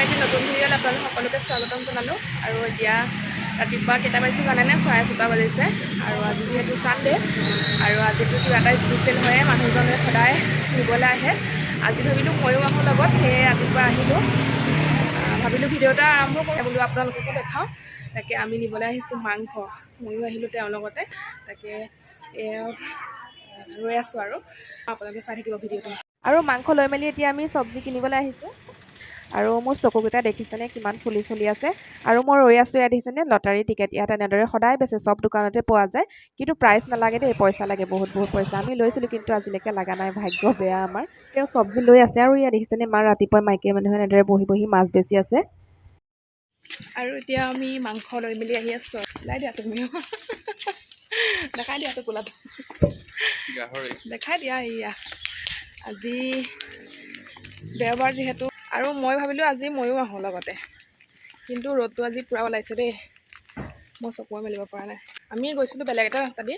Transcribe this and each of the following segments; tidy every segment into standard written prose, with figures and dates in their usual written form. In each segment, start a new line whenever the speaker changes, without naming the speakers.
এটি নতুন ভিডিঅ'ত আপোনালোক সকলোকে স্বাগতম জনালোঁ। আৰু এতিয়া ৰাতিপুৱা কেইটা বাজিছে জানেনে? 6:30 বাজিছে। আৰু আজি যিহেতু ছানডে আৰু আজিতো কিবা এটা স্পেচিয়েল হয়ে, মানুহজনে সদায় নিবলৈ আহে। আজি ভাবিলোঁ ময়ো আহোঁ লগত, সেয়ে ৰাতিপুৱা আহিলোঁ। ভাবিলোঁ ভিডিঅ' এটা আৰম্ভ কৰোঁ বোলো, আপোনালোককো দেখাওঁ। তাকে আমি নিবলৈ আহিছোঁ মাংস, ময়ো আহিলোঁ তেওঁৰ লগতে। তাকে ৰৈ আছোঁ আৰু আপোনালোকে চাই থাকিব ভিডিঅ'টো।
আৰু মাংস লৈ মেলি এতিয়া আমি চব্জি কিনিবলৈ আহিছোঁ। আৰু মোৰ চকুকেইটা দেখিছেনে কিমান ফুলি ফুলি আছে। আৰু মই ৰৈ আছোঁ ইয়াত, দেখিছেনে লটাৰী টিকেট ইয়াত এনেদৰে সদায় বেচে, চব দোকানতে পোৱা যায়। কিন্তু প্ৰাইচ নালাগে দেই, পইচা লাগে, বহুত বহুত পইচা। আমি লৈছিলোঁ কিন্তু আজিলৈকে লগা নাই, ভাগ্য বেয়া আমাৰ। তেওঁ চব্জি লৈ আছে। আৰু ইয়াত দেখিছেনে মা ৰাতিপুৱাই মাইকী মানুহে এনেদৰে বহি বহি মাছ বেচি আছে।
আৰু এতিয়া আমি মাংস লৈ মেলি আহি আছোঁ। ওলাই দিয়া, তুমিও দেখাই দিয়া টোপোলাটো।
গাহৰি।
দেখাই দিয়া। এয়া আজি দেওবাৰ যিহেতু আৰু মই ভাবিলোঁ আজি ময়ো আহোঁ লগতে। কিন্তু ৰ'দটো আজি পূৰা ওলাইছে দেই, মই চকুৱে মেলিব পৰা নাই। আমি গৈছিলোঁ বেলেগ এটা ৰাস্তা দি,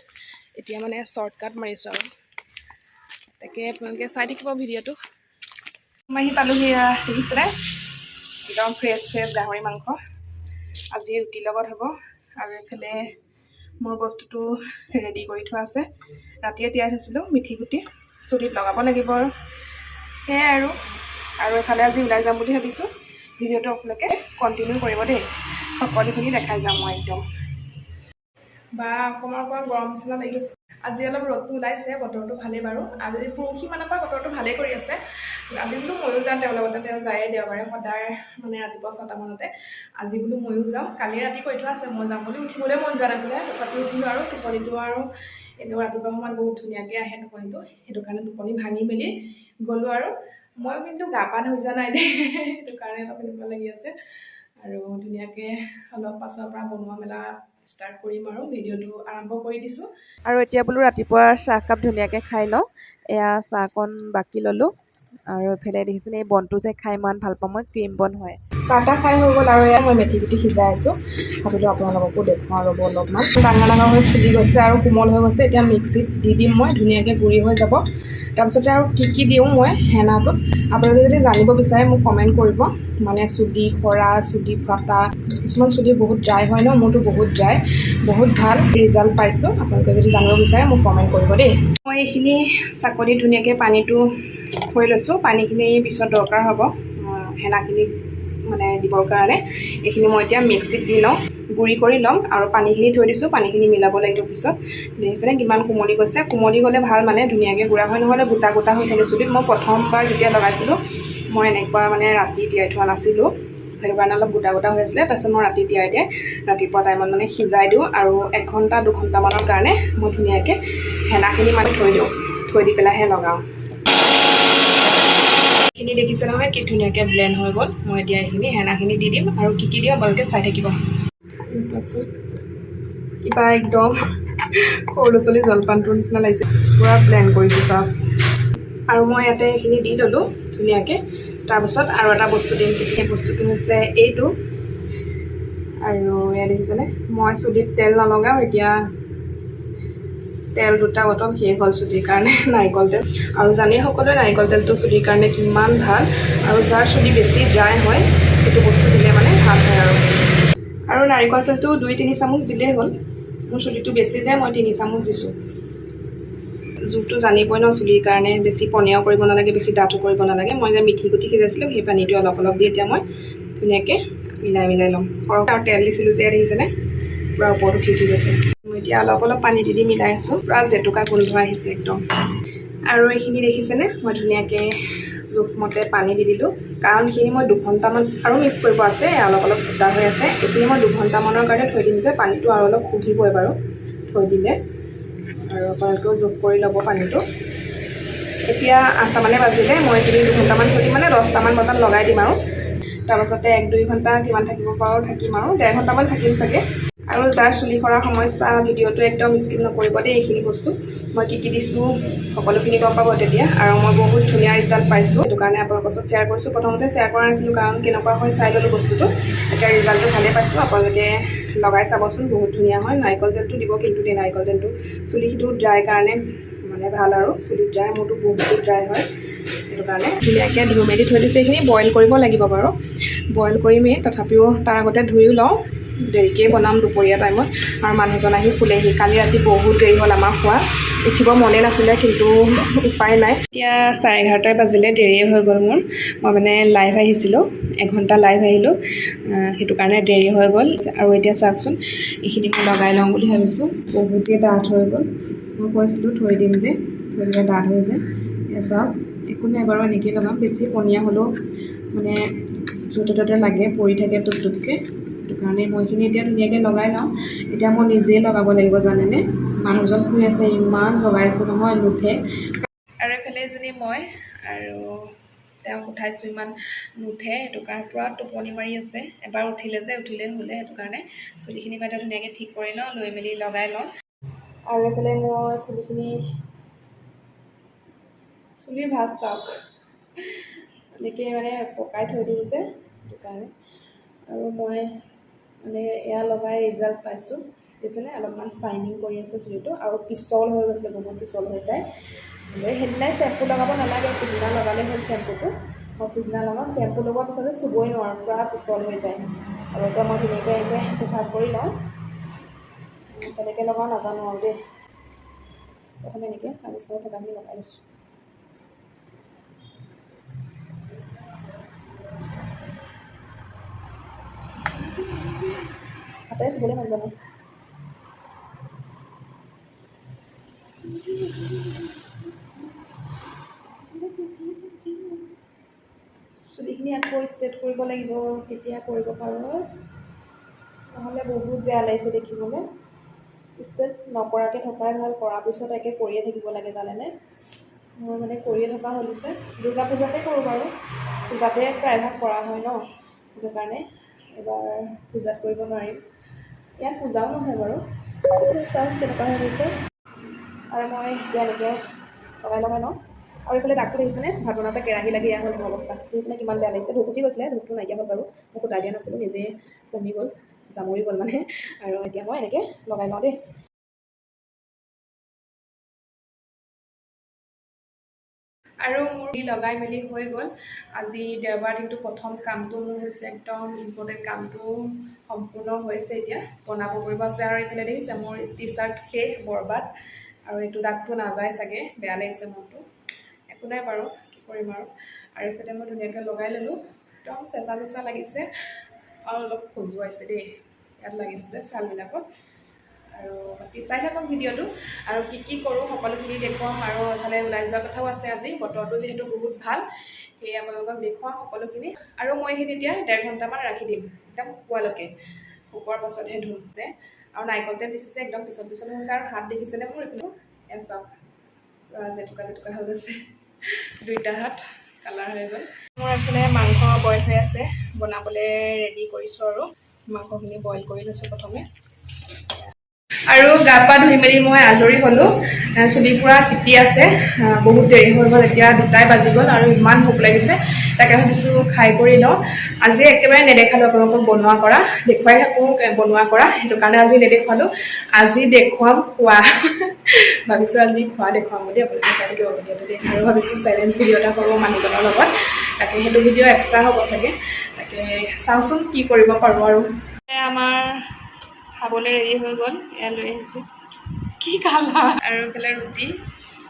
এতিয়া মানে শ্বৰ্টকাট মাৰিছোঁ। আৰু তাকে আপোনালোকে চাই থাকিব ভিডিঅ'টো। মই আহি পালোহি, দেখিছেনে একদম ফ্ৰেছ ফ্ৰেছ গাহৰি মাংস। আজি ৰুটিৰ লগত হ'ব। আৰু এইফালে মোৰ বস্তুটো ৰেডি কৰি থোৱা আছে, ৰাতিয়ে তিয়াই থৈছিলোঁ মিঠি গুটি, চুলিত লগাব লাগিব। আৰু সেয়াই আৰু আৰু এফালে আজি ওলাই যাম বুলি ভাবিছোঁ। ভিডিঅ'টো আপোনালোকে কণ্টিনিউ কৰিব দেই, সকলোখিনি দেখাই যাম মই একদম। বা অকণমান অকণমান গৰম নিচিনা লাগি গৈছে। আজি অলপ ৰ'দটো ওলাইছে, বতৰটো ভালেই বাৰু। আজি পৰহি মানৰ পৰা বতৰটো ভালেই কৰি আছে। আজি বোলো ময়ো যাম তেওঁৰ লগতে, তেওঁ যায়ে দেওবাৰে সদায় মানে ৰাতিপুৱা 6টামানতে। আজি বোলো ময়ো যাওঁ। কালি ৰাতি কৈ থোৱা আছে মই যাম বুলি। উঠিবলৈ মন যোৱা নাছিলে, তথাপিও উঠিলোঁ। আৰু টোপনিটো আৰু এনেও ৰাতিপুৱা সময়ত বহুত ধুনীয়াকৈ আহে টোপনিটো, সেইটো কাৰণে টোপনি ভাঙি মেলি গ'লোঁ। আৰু ময়ো কিন্তু গা পা ধুই যোৱা নাই দেই, সেইটো কাৰণে অলপ এনেকুৱা লাগি আছে। আৰু ধুনীয়াকৈ অলপ পাছৰ পৰা বনোৱা মেলা ষ্টাৰ্ট কৰিম আৰু ভিডিঅ'টো আৰম্ভ কৰি দিছোঁ।
আৰু এতিয়া বোলো ৰাতিপুৱা চাহকাপ ধুনীয়াকৈ খাই লওঁ। এয়া চাহকণ বাকি ল'লোঁ। আৰু এইফালে দেখিছেনে এই বনটো যে খাই ইমান ভাল পাওঁ মই, ক্ৰীম বন হয়।
চাহ তাহ খাই হৈ গ'ল। আৰু এয়া মই মেথি গুটি সিজাই আছোঁ, ভাবিলোঁ আপোনালোককো দেখুৱাওঁ ৰ'ব অলপমান। ডাঙৰ ডাঙৰ হৈ ফুলি গৈছে আৰু কোমল হৈ গৈছে। এতিয়া মিক্সিত দি দিম মই, ধুনীয়াকৈ গুড়ি হৈ যাব। তাৰপিছতে আৰু কি কি দিওঁ মই হেনাটোত, আপোনালোকে যদি জানিব বিচাৰে মোক কমেণ্ট কৰিব। মানে চুলি সৰা, চুলি ফটা, কিছুমান চুলি বহুত ড্ৰাই হয় ন, মোৰতো বহুত ড্ৰাই, বহুত ভাল ৰিজাল্ট পাইছোঁ। আপোনালোকে যদি জানিব বিচাৰে মোক কমেণ্ট কৰিব দেই। মই এইখিনি চাকনিত ধুনীয়াকৈ পানীটো থৈ লৈছোঁ। পানীখিনি পিছত দৰকাৰ হ'ব হেনাখিনি মানে দিবৰ কাৰণে। এইখিনি মই এতিয়া মিক্সিত দি লওঁ, গুড়ি কৰি ল'ম। আৰু পানীখিনি থৈ দিছোঁ, পানীখিনি মিলাব লাগিব পিছত। দেখিছেনে কিমান কোমলি গৈছে? কোমলি গ'লে ভাল, মানে ধুনীয়াকৈ গুড়া হয়, নহ'লে গোটা গোটা হৈ থাকে চুলিত। মই প্ৰথমবাৰ যেতিয়া লগাইছিলোঁ, মই এনেকুৱা মানে ৰাতি তিয়াই থোৱা নাছিলোঁ, সেইটো কাৰণে অলপ গোটা গোটা হৈ আছিলে। তাৰপিছত মই ৰাতি তিয়াই তিয়াই ৰাতিপুৱা টাইমত মানে সিজাই দিওঁ আৰু এঘণ্টা দুঘণ্টামানৰ কাৰণে মই ধুনীয়াকৈ হেনাখিনি মানে থৈ দিওঁ, থৈ দি পেলাইহে লগাওঁ। এইখিনি দেখিছে নহয় কি ধুনীয়াকৈ ব্লেণ্ড হৈ গ'ল। মই এতিয়া এইখিনি হেনাখিনি দি দিম। আৰু কি কি দিওঁ আপোনালোকে চাই থাকিব। চাওকচোন, কিবা একদম সৰু ল'ৰা ছোৱালী জলপানটোৰ নিচিনা লাগিছে। পূৰা ব্লেণ্ড কৰিছোঁ চাওক। আৰু মই ইয়াতে এইখিনি দি ল'লোঁ ধুনীয়াকৈ। তাৰপাছত আৰু এটা বস্তু দিম। সেই বস্তুটো হৈছে এইটো। আৰু এয়া দেখিছেনে, মই চুলিত তেল নলগাওঁ। এতিয়া তেল দুটা বটল শেষ হ'ল চুলিৰ কাৰণে, নাৰিকল তেল। আৰু জানেই সকলোৱে নাৰিকল তেলটো চুলিৰ কাৰণে কিমান ভাল। আৰু যাৰ চুলি বেছি ড্ৰাই হয়, সেইটো বস্তু দিলে মানে ভাল হয়। আৰু নাৰিকল তেলটো 2-3 চামুচ দিলেই হ'ল। মোৰ চুলিটো বেছি যায়, মই 3 চামুচ দিছোঁ। জোখটো জানিবই ন চুলিৰ কাৰণে, বেছি পনীয়াও কৰিব নালাগে, বেছি ডাঠো কৰিব নালাগে। মই যে মিঠি গুটি সিজাইছিলোঁ, সেই পানীটো অলপ অলপ দি এতিয়া মই ধুনীয়াকৈ মিলাই মিলাই ল'ম। সৰহ আৰু তেল দিছিলোঁ যে, দেখিছেনে পূৰা ওপৰত উঠি উঠি গৈছে। মই এতিয়া অলপ অলপ পানী দি দি মিলাই আছোঁ। পূৰা জেতুকা গোন্ধ আহিছে একদম। আৰু এইখিনি দেখিছেনে, মই ধুনীয়াকৈ জোখমতে পানী দি দিলোঁ, কাৰণ এইখিনি মই 2 ঘণ্টামান আৰু মিক্স কৰিব আছে। অলপ অলপ গোটা হৈ আছে। এইখিনি মই 2 ঘণ্টামানৰ কাৰণে থৈ দিম যে পানীটো আৰু অলপ শুহিবই বাৰু থৈ দিলে। আৰু আপোনালোকেও জোখ কৰি ল'ব পানীটো। এতিয়া 8টামানে বাজিলে। মই এইখিনি 2 ঘণ্টামান থৈ দিম, মানে 10টামান বজাত লগাই দিম। আৰু তাৰপাছতে 1-2 ঘণ্টা কিমান থাকিব পাৰোঁ থাকিম, আৰু 1.5 ঘণ্টামান থাকিম চাগে। আৰু যাৰ চুলি সৰা সমস্যা, ভিডিঅ'টো একদম স্কিপ নকৰিব দেই। এইখিনি বস্তু মই কি কি দিছোঁ সকলোখিনি গম পাব তেতিয়া। আৰু মই বহুত ধুনীয়া ৰিজাল্ট পাইছোঁ, সেইটো কাৰণে আপোনালোকৰ ওচৰত শ্বেয়াৰ কৰিছোঁ। প্ৰথমতে শ্বেয়াৰ কৰা নাছিলোঁ, কাৰণ কেনেকুৱা হয় চাই ল'লোঁ বস্তুটো। এতিয়া ৰিজাল্টটো ভালেই পাইছোঁ। আপোনালোকে লগাই চাবচোন, বহুত ধুনীয়া হয়। নাৰিকল তেলটো দিব কিন্তু দেই। নাৰিকল তেলটো চুলিখিনিও ড্ৰাই কাৰণে মানে ভাল। আৰু চুলিত ড্ৰাই, মোৰতো বহুত ড্ৰাই হয়। সেইটো কাৰণে ধুনীয়াকৈ ধুই মেলি থৈ দিছোঁ। এইখিনি বইল কৰিব লাগিব বাৰু, বইল কৰিমেই, তথাপিও তাৰ আগতে ধুইও লওঁ। দেৰিকেই বনাম দুপৰীয়া টাইমত। আৰু মানুহজন আহি শুলেহি। কালি ৰাতি বহুত দেৰি হ'ল আমাৰ খোৱা, উঠিব মনে নাছিলে, কিন্তু উপায় নাই। এতিয়া 11:30 বাজিলে, দেৰিয়ে হৈ গ'ল মোৰ। মই মানে লাইভ আহিছিলোঁ, এঘণ্টা লাইভ আহিলোঁ, সেইটো কাৰণে দেৰি হৈ গ'ল। আৰু এতিয়া চাওকচোন, এইখিনি মই লগাই লওঁ বুলি ভাবিছোঁ। বহুতেই ডাঠ হৈ গ'ল, মই কৈছিলোঁ থৈ দিম যে, থৈ দিলে ডাঠ হৈ যায়। এতিয়া চাওক, একো নাই বাৰু, এনেকৈয়ে লগাম। বেছি পনীয়া হ'লেও মানে য'তে ত'তে লাগে, পৰি থাকে টোপ টোপকৈ। সেইটো কাৰণে মই এইখিনি এতিয়া ধুনীয়াকৈ লগাই লওঁ। এতিয়া মই নিজেই লগাব লাগিব জানেনে, মানুহজন শুই আছে, ইমান জগাইছোঁ নহয়, নুঠে। আৰু এইফালে এজনী মই আৰু তেওঁক উঠাইছোঁ, ইমান নুঠে, সেইটো কাৰণে পূৰা টোপনি মাৰি আছে। এবাৰ উঠিলে যে, উঠিলে হ'লে, সেইটো কাৰণে চুলিখিনি মই এতিয়া ধুনীয়াকৈ ঠিক কৰি লওঁ, লৈ মেলি লগাই লওঁ। আৰু এইফালে মই চুলিখিনি, চুলিৰ ভাঁজ চাওক, এনেকৈ মানে পকাই থৈ দিওঁ যে, সেইটো কাৰণে। আৰু মই মানে এয়া লগাই ৰিজাল্ট পাইছোঁ, দেখিছেনে, অলপমান চাইনিং কৰি আছে চুলিটো আৰু পিছল হৈ গৈছে, বহুত পিছল হৈ যায়। সেইদিনাই চেম্পু লগাব নালাগে, পিছদিনা লগালে হ'ল চেম্পুটো। মই পিছদিনা লগাওঁ, চেম্পু লগোৱাৰ পিছতে চুবই নোৱাৰোঁ, পূৰা পিছল হৈ যায়। আৰু এতিয়া মই ধুনীয়াকৈ এনেকৈ দুভাগ কৰি লওঁ, কেনেকৈ লগাওঁ নাজানো আৰু দেই। প্ৰথমে এনেকৈ চামুচখনত থকাখিনি লগাই লৈছোঁ। হাতেৰে চুবলৈ মন যোৱা নাই। চুলিখিনি আকৌ ষ্ট্ৰেইট কৰিব লাগিব, কেতিয়া কৰিব পাৰোঁ, নহ'লে বহুত বেয়া লাগিছে দেখিবলৈ। ষ্ট্ৰেইট নকৰাকৈ থকাই ভাল, কৰাৰ পিছত একে কৰিয়ে থাকিব লাগে জানেনে। মই মানে কৰিয়ে থকা হ'লো যে, দুৰ্গা পূজাতে কৰোঁ বাৰু, পূজাতে প্ৰায়ভাগ কৰা হয় ন, সেইটো কাৰণে এইবাৰ পূজাত কৰিব নোৱাৰিম। ইয়াত পূজাও নহয় বাৰু। চাওক কেনেকুৱা হৈ গৈছে। আৰু মই এতিয়া এনেকৈ লগাই লগাই লওঁ। আৰু এইফালে দাগটো দেখিছেনে, ভাত বনাওঁতে কেৰাহী লাগি এয়া হ'ল মোৰ অৱস্থা। দেখিছেনে কিমান বেয়া লাগিছে, ধূপ উঠি গৈছিলে, ধূপটো নাইকিয়া হ'ল বাৰু, মই ফুটাই দিয়া নাছিলোঁ, নিজে কমি গ'ল, জামৰি গ'ল মানে। আৰু এতিয়া মই এনেকৈ লগাই লওঁ দেই। আৰু মোৰ লগাই মেলি হৈ গ'ল। আজি দেওবাৰ দিনটো প্ৰথম কামটো মোৰ হৈছে, একদম ইম্পৰ্টেণ্ট কামটো সম্পূৰ্ণ হৈছে। এতিয়া বনাব কৰিব আছে। আৰু এইফালে দেখিছে মোৰ টি চাৰ্ট শেষ, বৰবাদ। আৰু এইটো দাগটো নাযায় চাগে, বেয়া লাগিছে মনটো। একো নাই বাৰু, কি কৰিম আৰু। আৰু এইফালে মই ধুনীয়াকৈ লগাই ল'লোঁ, একদম চেঁচা চেঁচা লাগিছে আৰু অলপ খজুৱাইছে দেই, ইয়াত লাগিছে যে ছালবিলাকত। আৰু বাকী চাই থাকক ভিডিঅ'টো, আৰু কি কি কৰোঁ সকলোখিনি দেখুৱাম। আৰু এফালে ওলাই যোৱা কথাও আছে আজি, বতৰটো যিহেতু বহুত ভাল, সেয়ে আপোনালোকক দেখুৱাম সকলোখিনি। আৰু মই এইখিনি এতিয়া 1.5 ঘণ্টামান ৰাখি দিম, একদম শুকোৱালৈকে, শুকোৱাৰ পাছতহে ধুম যে। আৰু নাৰিকল তেল দিছোঁ যে, একদম পিছল পিছল হৈছে। আৰু হাত দেখিছেনে মোৰ এইফালে, এয়া চাওক, পূৰা জেতুকা জেতুকা হৈ গৈছে, দুইটা হাত কালাৰ হৈ গ'ল। মোৰ এইফালে মাংস বইল হৈ আছে, বনাবলৈ ৰেডি কৰিছোঁ। আৰু মাংসখিনি বইল কৰি লৈছোঁ প্ৰথমে। আৰু গা পা ধুই মেলি মই আজৰি হ'লোঁ। চুলি পূৰা তিতি আছে, বহুত দেৰি হৈ গ'ল, এতিয়া 2টাই বাজি গ'ল। আৰু ইমান ভোক লাগিছে, তাকে ভাবিছোঁ খাই কৰি লওঁ। আজি একেবাৰে নেদেখালোঁ আপোনালোকক বনোৱা কৰা, দেখুৱাই থাকোঁ বনোৱা কৰা, সেইটো কাৰণে আজি নেদেখুৱালোঁ। আজি দেখুৱাম খোৱা, ভাবিছোঁ আজি খোৱা দেখুৱাম বুলি, আপোনালোকে চাই থাকিব ভিডিঅ'টো দেই। আৰু ভাবিছোঁ চেলেঞ্জ ভিডিঅ' এটা কৰোঁ মানুহজনৰ লগত, তাকে সেইটো ভিডিঅ' এক্সট্ৰা হ'ব চাগে, তাকে চাওঁচোন কি কৰিব পাৰোঁ। আৰু আমাৰ খাবলৈ ৰেডি হৈ গ'ল, এয়া লৈ আহিছোঁ, কি কালাৰ। আৰু এইফালে ৰুটি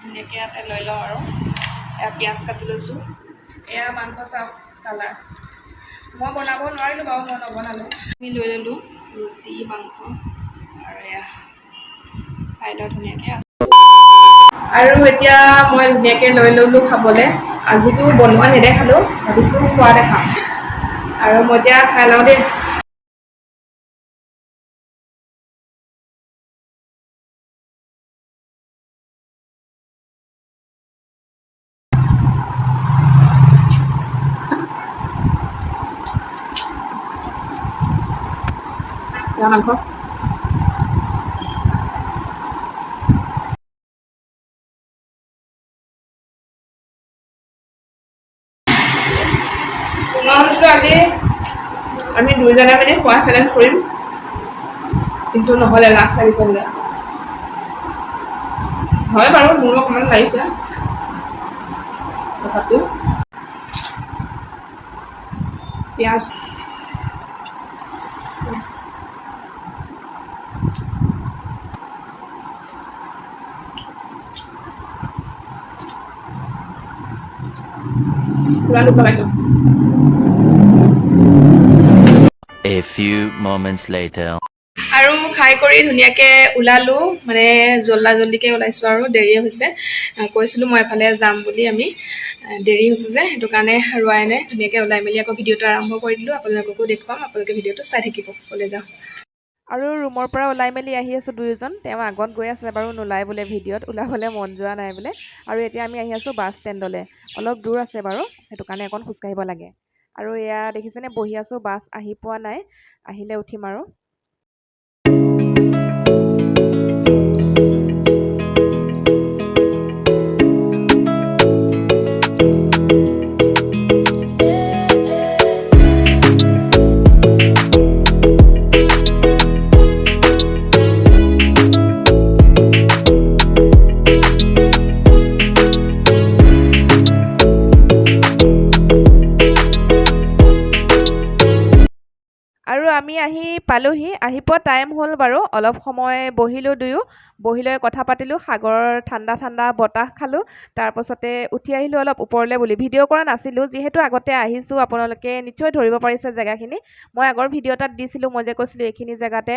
ধুনীয়াকৈ ইয়াতে লৈ লওঁ। আৰু এয়া পিঁয়াজ কাটি লৈছোঁ। এয়া মাংস চাওক কালাৰ, মই বনাব নোৱাৰিলোঁ বাৰু, মই নবনালোঁ। আমি লৈ ল'লোঁ ৰুটি মাংস, আৰু এয়া খাই লওঁ ধুনীয়াকৈ। আৰু এতিয়া মই ধুনীয়াকৈ লৈ ল'লোঁ খাবলৈ। আজিতো বনোৱা নেদেখালোঁ, ভাবিছোঁ খোৱা দেখাম। আৰু মই এতিয়া খাই লওঁ দেই। মাংস আজি আমি দুইজনে মিলি খোৱা চেলেঞ্জ কৰিম, কিন্তু নহ'লে লাজ লাগিছে বোলে। হয় বাৰু, মোৰো অকণমান লাগিছে। তথাপিও পিঁয়াজ। পুৰা দুখ লগাইছোঁ।
A few moments later.
আৰু খাই কৰি ধুনীয়াকৈ ওলালোঁ, মানে জল্দা জল্দিকৈ ওলাইছোঁ আৰু দেৰিয়ে হৈছে। কৈছিলোঁ মই এফালে যাম বুলি, আমি দেৰি হৈছে যে সেইটো কাৰণে ৰোৱাই নাই। ধুনীয়াকৈ ওলাই মেলি আকৌ ভিডিঅ'টো আৰম্ভ কৰি দিলোঁ। আপোনালোককো দেখুৱাম, আপোনালোকে ভিডিঅ'টো চাই থাকিব। ক'লৈ যাওঁ।
আৰু ৰুমৰ পৰা ওলাই মেলি আহি আছোঁ দুয়োজন। তেওঁ আগত গৈ আছে বাৰু, নোলায় বোলে ভিডিঅ'ত, ওলাবলৈ মন যোৱা নাই বোলে। আৰু এতিয়া আমি আহি আছোঁ বাছ ষ্টেণ্ডলৈ। অলপ দূৰ আছে বাৰু, সেইটো কাৰণে অকণ খোজকাঢ়িব লাগে। আৰু এয়া দেখিছেনে, বহি আছোঁ, বাছ আহি পোৱা নাই, আহিলে উঠিম আৰু। আৰু আমি আহি পালোহি। আহি পোৱা টাইম হ'ল বাৰু। অলপ সময় বহিলোঁ দুয়ো, বহি লৈ কথা পাতিলোঁ, সাগৰৰ ঠাণ্ডা ঠাণ্ডা বতাহ খালোঁ। তাৰপাছতে উঠি আহিলোঁ অলপ ওপৰলৈ বুলি। ভিডিঅ' কৰা নাছিলোঁ, যিহেতু আগতে আহিছোঁ, আপোনালোকে নিশ্চয় ধৰিব পাৰিছে জেগাখিনি। মই আগৰ ভিডিঅ' এটাত দিছিলোঁ, মই যে কৈছিলোঁ এইখিনি জেগাতে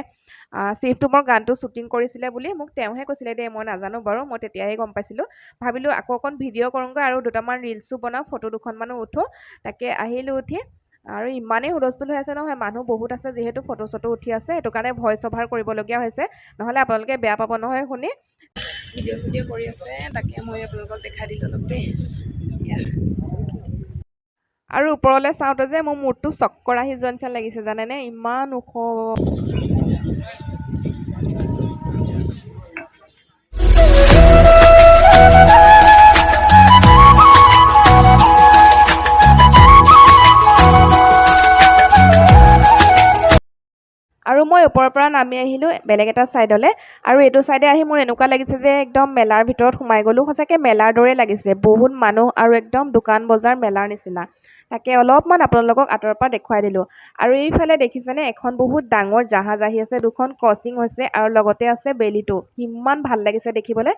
চিফ তুমৰ গানটো শ্বুটিং কৰিছিলে বুলি। মোক তেওঁহে কৈছিলে দেই, মই নাজানো বাৰু, মই তেতিয়াহে গম পাইছিলোঁ। ভাবিলোঁ আকৌ অকণ ভিডিঅ' কৰোঁগৈ আৰু দুটামান ৰিলচো বনাওঁ, ফটো দুখনমানো উঠোঁ। তাকে আহিলোঁ উঠি। আৰু ইমানেই হুলস্থুল হৈ আছে নহয়, মানুহ বহুত আছে যিহেতু, ফটো চটো উঠি আছে, সেইটো কাৰণে ভইচ অভাৰ কৰিবলগীয়া হৈছে, নহ'লে আপোনালোকে বেয়া পাব নহয় শুনি।
ভিডিঅ' চিডিঅ' কৰি আছে, তাকে মই আপোনালোকক দেখাই দিলোঁ অলপ দেই। এয়া।
আৰু ওপৰলৈ চাওঁতে যে মোৰ মূৰটো চক্কৰ আহি যোৱা নিচিনা লাগিছে জানেনে, ইমান ওখ। আৰু মই ওপৰৰ পৰা নামি আহিলোঁ বেলেগ এটা ছাইডলৈ। আৰু এইটো ছাইডে আহি মোৰ এনেকুৱা লাগিছে যে একদম মেলাৰ ভিতৰত সোমাই গ'লোঁ। সঁচাকৈ মেলাৰ দৰে লাগিছে, বহুত মানুহ আৰু একদম দোকান বজাৰ মেলাৰ নিচিনা। তাকে অলপমান আপোনালোকক আঁতৰৰ পৰা দেখুৱাই দিলোঁ। আৰু এইফালে দেখিছেনে, এখন বহুত ডাঙৰ জাহাজ আহি আছে, দুখন ক্ৰছিং হৈছে আৰু লগতে আছে বেলিটো। কিমান ভাল লাগিছে দেখিবলৈ।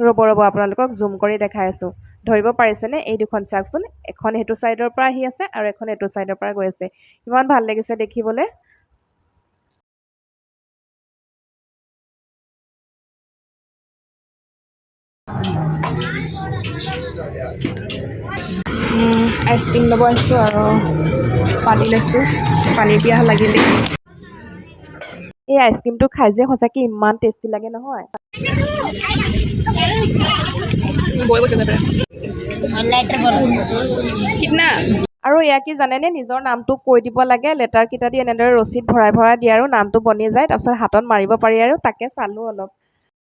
ৰ'ব ৰ'ব, আপোনালোকক জুম কৰি দেখাই আছোঁ। ধৰিব পাৰিছেনে এই দুখন? চাওকচোন, এখন সেইটো ছাইডৰ পৰা আহি আছে আৰু এখন এইটো ছাইডৰ পৰা গৈ আছে। ইমান ভাল লাগিছে দেখিবলৈ।
আইচক্ৰীম ল'ব আহিছোঁ আৰু পানী লৈছোঁ, পানী পিয়াহ লাগিলে।
এই আইচক্ৰীমটো খাই যে সঁচাকৈ ইমান টেষ্টি লাগে নহয়।
বৈ গৈছে গৈ পেলাই। কিতনা?
আৰু এয়া কি জানেনে, নিজৰ নামটো কৈ দিব লাগে, লেটাৰকেইটা দি এনেদৰে ৰছীত ভৰাই ভৰাই দিয়ে আৰু নামটো বনি যায়, তাৰপিছত হাতত মাৰিব পাৰি। আৰু তাকে চালোঁ অলপ।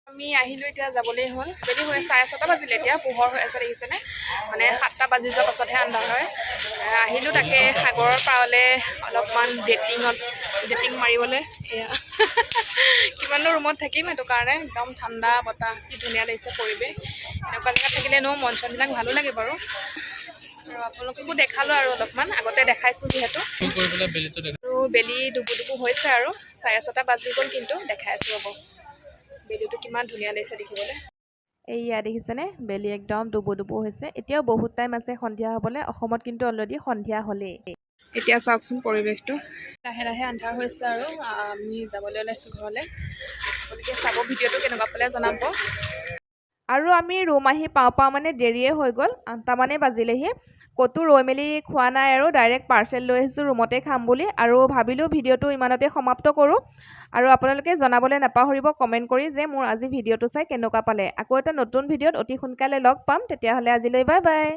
আমি আহিলোঁ, এতিয়া যাবলৈ হ'ল। আবেলি হৈ 6:30 বাজিলে, এতিয়া পোহৰ হৈ আছে দেখিছেনে, মানে 7টা বাজি যোৱাৰ পাছতহে আন্ধাৰ হয়। আহিলোঁ তাকে সাগৰৰ পাৰলৈ অলপমান ডেটিং মাৰিবলৈ। এয়া কিমাননো ৰুমত থাকিম, সেইটো কাৰণে একদম ঠাণ্ডা বতাহ, কি ধুনীয়া লাগিছে পৰিৱেশ। এনেকুৱা জেগাত থাকিলে এনেও মন চনবিলাক ভালো লাগে বাৰু। আৰু আপোনালোককো দেখালোঁ আৰু অলপমান আগতে দেখাইছোঁ যিহেতু।
কৰি পেলাই বেলিটো দেখা।
আৰু বেলি ডুবু ডুবু হৈছে আৰু 6:30 বাজি গ'ল, কিন্তু দেখাই আছোঁ ৰ'ব, বেলিটো কিমান ধুনীয়া লাগিছে দেখিবলৈ।
এইয়া দেখিছেনে, বেলি একদম ডুবু ডুবু হৈছে। এতিয়াও বহুত টাইম আছে সন্ধিয়া হ'বলৈ, অসমত কিন্তু অলৰেডি সন্ধিয়া হ'লেই।
এতিয়া চাওকচোন পৰিৱেশটো, লাহে লাহে আন্ধাৰ হৈছে আৰু আমি যাবলৈ ওলাইছোঁ ঘৰলৈ। আপোনালোকে চাব ভিডিঅ'টো, কেনেকুৱা পালে জনাব।
আৰু আমি ৰুম আহি পাওঁ পাওঁ মানে দেৰিয়ে হৈ গ'ল, 8টামানেই বাজিলেহি। ক'তো ৰৈ মেলি খোৱা নাই আৰু ডাইৰেক্ট পাৰ্চেল লৈ আহিছোঁ ৰুমতে খাম বুলি। আৰু ভাবিলোঁ ভিডিঅ'টো ইমানতে সমাপ্ত কৰোঁ। আৰু আপোনালোকে জনাবলৈ নাপাহৰিব কমেণ্ট কৰি যে মোৰ আজি ভিডিঅ'টো চাই কেনেকুৱা পালে। আকৌ এটা নতুন ভিডিঅ'ত অতি সোনকালে লগ পাম, তেতিয়াহ'লে আজিলৈ বাই বাই।